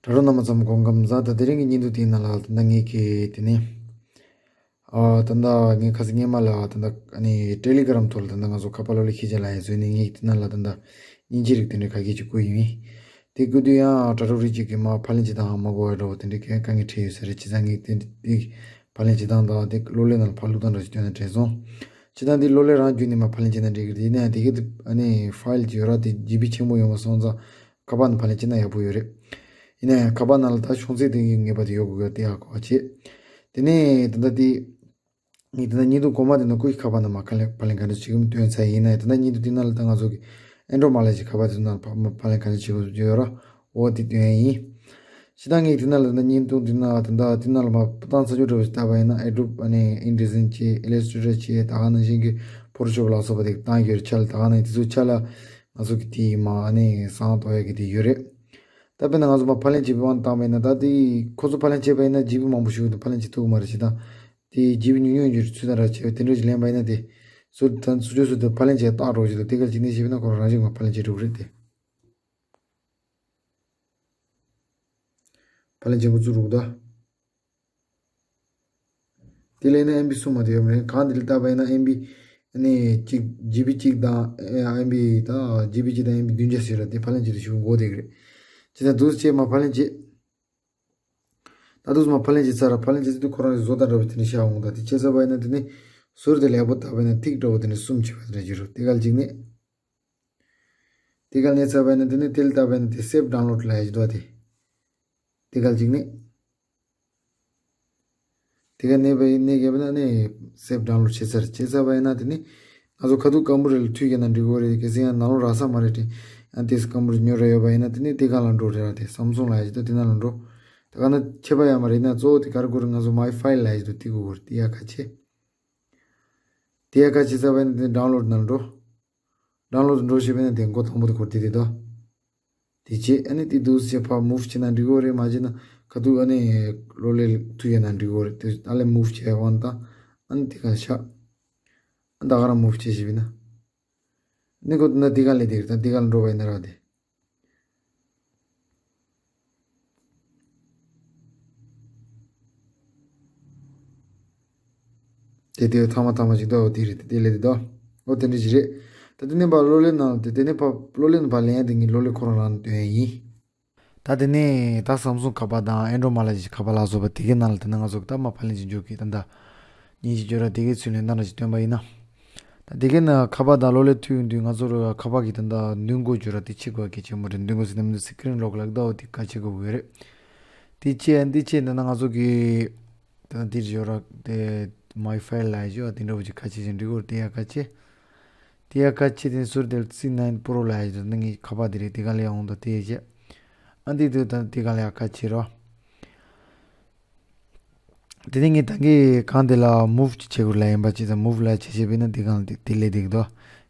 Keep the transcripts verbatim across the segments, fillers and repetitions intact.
དྲ་གྲོགས་རྣམ་པ་ཚང་མ་སྐུ་ཁམས་བཟང་། ད་དེ་རིང་གི་བརྙན་ཐུང་དེའི་ནང་ལ་ད་ལྟ་ངེད་ཀྱིས་དེ་ནས་ཨ་ད་ལྟ་ངས་ཁ་སང་སྔོན་མ་ལ་ད་ལྟ་ཨ་ནི་ཊེ་ལི་གྷི་རམ་ཐོག་ལ་ད་ལྟ་ང་ཚོ་ཁ་པར་གློག་ཀླད་ཤེས་བྱ་ལབ་ཡ་བཟོས་ནས་ངས་དེ་ནང་ལ་ད་ལྟ་མཉེན་ཆས་རིགས་དེ་འདྲའི་ག་གེ་ཅིག་བསྐུར་ཡིན། དེ་བསྐུར་དུས་ཡང་དྲ་གྲོགས་རིགས་ཅིག་གིས་མར་ཕབ་ལེན་བྱེད་སྟངས་མ་གོ་བ་འདྲ་བོ་དེ་འདྲའི་གི་དཀའ་ངལ་འཕྲད་ཡོད་ས་རེད། བྱས་ཙང་ངས་དེ་དེ་ཕབ་ལེན་བྱེད་སྟངས་དང་དེ་གློག་ཀླད་ནང་ལ་ཕར་བླུགས་སྟངས་འདྲ་ཞིག་སྟོན་ན་དྲན་སོང་། བྱས་ཙང་འདི་གློག་ཀླད་རང་བརྒྱུད་ནས་མར་ཕབ་ལེན་བྱས་ན་འགྲིག་གི་རེད། ཡིན་ན་ཡང་དེ་གི་ཨ་ནི་ཕའིལ་ཅིག་ཡོད་ར། དེ་ཇི་བི་ཆེན་པོ་ཡོད་མ་སོང་ཙང་ཁ་པར་ནང་ཕབ་ལེན་བྱས་ན་ཡག་པོ་ཡོད་རེད། ཡིན་ན་ཡང་ཁ་པར་ནང་ལ་ད་ཤོང་ཚད་དེ་གི་ངེས་པར་དུ་ཡོད་དགོས་ཀྱི་ཡོད། དེ་ཡག་གོ་བ་བྱེད། དེ་ནས་ད་ལྟ་དེ་ངས་ད་ལྟ་བརྙན་ཐུང་གོང་མ་དེ་ནང་ཁོའི་ཁ་པར་ནང་མར་ཕབ་ལེན་ཕབ་ལེན་ག་འདྲ་བྱེད་ཀྱི་མིན་སྟོན་ཚར་ཡིན་ན་ཡང་། ད་ལྟ་བརྙན་ཐུང་དེ་ནང་ལ་ད་ང་ཚོ་གི་ཨེན་ཌོ་མ་ལ་ཇི་ཁ་པར་དེ་ནང་ཕབ་ཕབ་ལེན་ག་འདྲ་བྱེད་དགོས་ཡོད་ར། འོ་དེ་སྟོན་ཡ་ཡིན། ཇི་ལྟར་ངས་དེ་ནང་ལ་ད་བརྙན་ཐུང་དེ་ནང་ད་ལྟ་དེ་ནང་ལ་མ་སྤུ་ཐང་ས་ཆུ་འདྲ་བོ་ཞིག་བཏབ་པ་ཡིན་ན། ཨེ་ཌོབ་ཨ་ནི་ཨིན་ཌི་ཟའིན་བྱས། ཨི་ལས་ཊི་རེ་ཊར་བྱས། ད་ག་ནང་བཞིན་གྱི་ཕོ་ཊོ་ཤོབ་ལ་སོགས་པ་དེ་བཏང་ཡོད་རེད། ཆ་ལ་ད་ག་ནང་དེ་ཚོ་ཆ་ལ་ང་ཚོ་གི་དེ་མ་ཨ་ནི་བཟང་ཐོག་ཡ་གི་དེ་ཡོད་རེད། ད་དཔེར་ན་ང་ཚོ་མ་ཕབ་ལེན་བྱེད་པ་བཏང་པ་ཡིན་ན། ད་དེ་ཁོ་ཚོ་ཕབ་ལེན་བྱེད་པ་ཡིན་ན་ཇི་བི་མང་པོ་ཞིག་འདུག་ཕབ་ལེན་བྱེད་ཐུབ་ཀྱི་མ་རེད། བྱས་ཙང་དེ་ཇི་བི་ཉུང་ཉུང་ཡོད་ཚུལ་དང་འདྲ་བྱས་པ་དེ་འདྲ་ཞིག་ལེན་པ་ཡིན་ན། དེ་ཚོ་ད་སུ་ཆོས་སུ་དེ་ཕབ་ལེན་བྱེད་སྟངས་འདྲ་བོ་ཞིག་འདུག་དེ་ག་ཅིག་ནས་བྱས་པ་ཡིན་ན་ཁོ་རང་རང་བཞིན་མར་ཕབ་ལེན་བྱེད་འགྲོ་གི་རེད་དེ། ཕབ་ལེན་བྱེད་འགོ་བཙུགས་རུག་ད། དེ་ལས་ནི་ཨེམ་བི་གསུམ་མ་དེ་ཡོད་མ་རེད། གང་དེ་ལ་བལྟས་པ་ཡིན་ན་ཨེམ་བི་ཨ་ནི་གཅིག་ཇི་བི་གཅིག་དང་ཨེམ་བི་ད་ཇི་བི་གཅིག་དང་ཨེམ་བི་བདུན་བརྒྱ་ཟེར་ར། དེ་ཕབ་ལེན་བྱེད་དུས་ཞུ་འགོ་དེ་གི་རེད། ཇི་ལྟར་འདུག་ཅེས་མ་ཕབ་ལེན་བྱེད། ད་འདུག་མ་ཕབ་ལེན་བྱེད་ཚར་ར། ཕབ་ལེན་བྱེད་ཚར་དུས་ཁོ་རང་གི་བཟོ་ལྟ་འདྲ་བོ་དེ་ནི་ཤར་འོང་། ད་དེ་བྱས་ཚར་བ་ཡིན་ན་དེ་ནི་ཟུར་དེ་ལེགས་པོ་བལྟས་པ་ཡིན་ན་ཐིག་འདྲ་བོ་དེ་ནི་གསུམ་བྱས་པ་དེ་འདྲ་ཅིག་རེད། དེ་ག་ཅིག་ནི། དེ་ག་ནས་ཚར་བ་ཡིན་ན་དེ་ནི་དེ་ལ་བལྟས་པ་ཡིན་ན་དེ་སེབ་ཌའུན་ལོཌ་ལབ་ཡ་ཅིག་འདུག་དེ། དེ་ག་ཅིག་ནི། དེ་ག་གནས་པའི་གནས་གས་པ་ན་ནི་སེབ་ཌའུན་ལོཌ་བྱེད་ཚར། བྱེད་ཚར་བ་ཡིན་ན་དེ་ནི་ང་ཚོ་ཁ་ཐུག་ཀམ་པུ་ཊར་ལ་མཐུད་ཡོད་ན་འགྲིག་གི་རེད། གལ་སྲིད་ཡང་ནང་ལོགས་རག་ས་མ་རེད་དྲན། ཡང་དེ་ཀམ་པུ་ཊར་ཉོ་ར་ཡོད་པ་ཡིན་ན་དེ་ནི་དེ་ག་ལ་འགྲོ་རེད་ར། དེ་སམ་སུང་ལ་ཡ་ཅིག་འདུག་དེ་ནང་ལ་འགྲོ། དེ་ག་ན་ཁྱད་པར་ཡང་མ་རེད་ན། གཙོ་བོ་དེ་ག་རེ་དགོས་རེད། ང་ཚོ་མའི་ཕའིལ་ལ་ཡ་ཅིག་འདུག་དེ་དགོས་གི་རེད། དེ་ཡ་ག་ཆེ། དེ་ཡ་ག་ཆེ་ཚར་བ་ཡིན་ན་དེ་ཌའུན་ལོཌ་ནང་ལ་འགྲོ། ཌའུན་ལོཌ་འགྲོ་ཞེས་པ་ཡིན་ན་དེ་མགོ་དང་པོ་དེ་འགོར་དེ་དེ་དོ། དེ་བྱས་ཨ་ནི་དེ་འདུག་སེ་ཕར་མུབ་བྱས་ན་འགྲིག་གི་རེད། མ་བྱས་ན་ཁ་ཐུག་ཨ་ནི་གློག་ཀླད་མཐུད་ཡོད་ན་འགྲིག་གི་རེད། དེ་ཨ་ལས་མུབ་བྱས་འོང་དང་། ཨ་ནི་དེ་ག་བཞག་ཨ་ད་ག་རང་མུབ་བྱས་ཞེས་པ་ཡིན་ན། ཨ་ནི་ཁོ་ན་དེ་ག་ལས་དེ་རེད། ད་དེ་ག་ལ་འགྲོ་བ་ཡིན་ན་ར་དེ། དེ་དེ་ཐ་མ་ཐ་མ་ཞིག་འདུག་འོ་དེ་རེད། དེ་ལས་དེ་འདུག་འོ་དེ་འདྲ་ཞིག་རེད། ད་དེ་ནས་ཕར་གློག་ཀླད་ནང་དེ་དེ་ནས་ཕར་གློག་ཀླད་ནང་ཕར་ལེན་ཡ་དེ་ངས་གློག་ཀླད་ཁོ་རང་རང་སྟོན་ཡ་ཡིན། ད་དེ་ནས་ད་སམ་སུང་ཁ་པར་དང་ཨེན་ཌོ་མ་ལ་ཇི་ཁ་པར་ལ་སོགས་པ་དེ་གའི་ནང་ལ་དེ་ན་ང་ཚོ་ད་མར་ཕབ་ལེན་བྱེད་འཇུག་གི་ད་ད་མཉེན་ཆས་བརྗོད་ར་དེ་གའི་ཚུལ་ལེན་སྟངས་འདྲ་ཞིག་སྟོན་པ་ཡིན་ན། ད་དེ་གའི་ནང་ཁ་པར་དང་གློག་ཀླད་མཐུད་ཡོང་དུས་ང་ཚོར་ཁ་པར་གྱི་ད་ད་མདུན་སྒོ་བརྗོད་ར་དེ་ཕྱེ་དགོས་གལ་ཆེན་པོ་རེད། མདུན་སྒོ་ཟེར་ན་མི་འདུག་སི་ཀི་རིན་ལོག་ལབ་ད། འོ་དེ་ག་ཕྱེ་དགོས་ཀྱི་རེད། དེ་ཕྱེ་འདི་ཕྱེ་འདི་ན་ང་ཚོ་གི་ད་འདིར་བརྗོད་ར་དེ་མའི་ཕའིལ་ལ་བརྗོད་དེ་འདྲ་བོ་ཅིག་ག་ཕྱེ་ཅིག་འགྲིག་གི་རེད། དེ་ཡ་ག་ཕྱེ། དེ་ཡ་ག་ཕྱེ་དེ་ཟུར་དེར་སི་ནའིན་པོ་རོ་ལབ་ཡ་ཅིག་འདུག་ངའི་ཁ་པར་དེ་རེད། དེ་ག་ལ་ཡ་འོང་དང་དེ་ཡ་བྱས། ཨ་འདི་དུས་ད་དེ་ག་ལ་ཡ་ག་ཕྱེ་རོ། དེ་ནས་ངས་ད་གིན་གང་དེ་ལ་མུབ་ཅིག་བྱེད་དགོས་ལབ་ཡིན་པ། ཅི་ཙམ་མུབ་ལ་བྱེད་བྱེད་པས་ན་དེ་གང་དེ་དེ་ལས་འགྲིག་འདུག་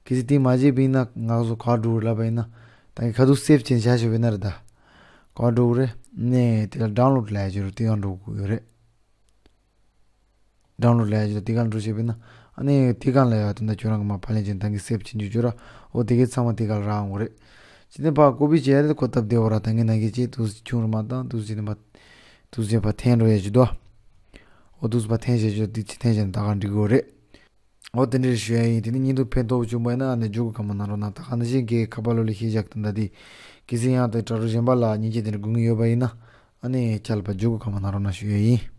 གལ་སྲིད་དེ་མ་བྱེད་པས་ན་ང་ཚོ་ག་འགྲོ་ལབ་པ་ཡིན་ན། ད་གིན་ཁ་ཐུག་སེབ་བྱས་བཞག་ཤོག་པས་ན་རེད། ད་ག་འགྲོ་རེད། ནས་དེ་ལ་ཌའུན་ལོཌ་ལབ་ཡ་ཅིག་རེད། དེ་གང་འགྲོ་དགོས་ཡོད་རེད། ཌའུན་ལོཌ་ལབ་ཡ་ཅིག་དེ་གང་འགྲོ་བྱས་པས་ན། ཨ་ནི་དེ་གང་ལ་ཡ་དེ་འདྲ་ཁྱོད་རང་གི་མར་ཕབ་ལེན་བྱས་ད་གིན་སེབ་བྱེད་འཇུག་རྒྱུ་ར། འོ་དེ་གའི་ཚང་མ་དེ་ག་ལ་རག་འོང་རེད། ཅི་ནས་ཕར་ཀོ་པི་བྱས་ཡ་དེ་ཁོ་སྟབས་བདེ་བོ་ར། ད་གིན་ན་གི་ཅི་འདུག་སེ་ཆུང་རུ་མ་བཏང་འདུག་སེ་ནས་ཕར་འདུག་སེ་ཕར་འཐེན་འགྲོ་ཡ་ཅིག་འདུག་འོ་འདུག་སེ་ཕར་འཐེན་བྱས་ཅིག་འདི་ཅི་འཐེན་བྱས་ན་ད་ག་འགྲིག་གི་རེད། འོ་དེ་འདྲ་ཞུ་ཡ་ཡིན། དེ་ནས་བརྙན་ཐུང་ཕན་ཐོགས་བྱུང་བ་ཡིན་ན་ཨ་ནི་མཇུག་གི་ཁ་མ་ན་རོ་ན། ད་ག་ནང་བཞིན་གྱི་ཁ་པར་གློག་ཀླད་ཤེས་བྱ་དེ་འདྲ་དེ་གལ་སྲིད་ཡང་དེ་དྲ་གྲོགས་གཞན་པ་ལ་མཉེན་ཆས་དེ་འདྲ་དགོས་ངེས་ཡོད་པ་ཡིན་ན་ཨ་ནི་ཁྱེད་ལ་ཕར་མཇུག་གི་ཁ་མ་ན་རོ་ན་ཞུ་ཡ་ཡིན།